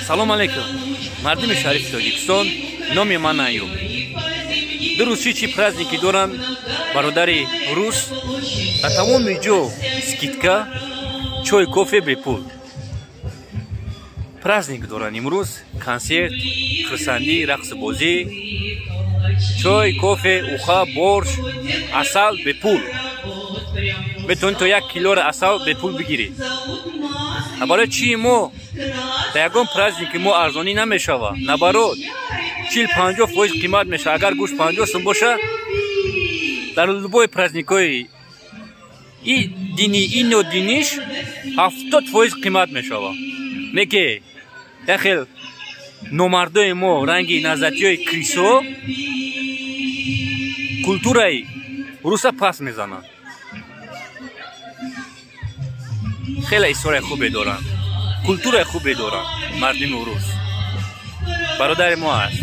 Салом алейкум, мардуми шарифи Тоҷикистон, номи ман Аюб. Ду рӯз чӣ праздники доранд, бародари рус, дар тамоми ҷо скидка, чой, кофе бепул. Праздник доранд имрӯз, консерт, хурсандӣ, рақсу бозӣ, чой, кофе, уха, борщ, асал бепул. Метавонӣ то 1 килора асал бепул бигирӣ. А барои чӣ мо дар ягон праздники мо арзонӣ намешава? Наоборот, 40-50% қимат мешава. Агар гӯшт 50 сум боша, дар любой праздникҳои и динӣ, и нодиниш 70% қимат мешава. Не ки як хел номардои мо ранги назатиҳои крисо культураи руса пас мезананд. Хеле историяи хубе доранд, культураи хубе доранд мардуми урус. Бародари мо аст.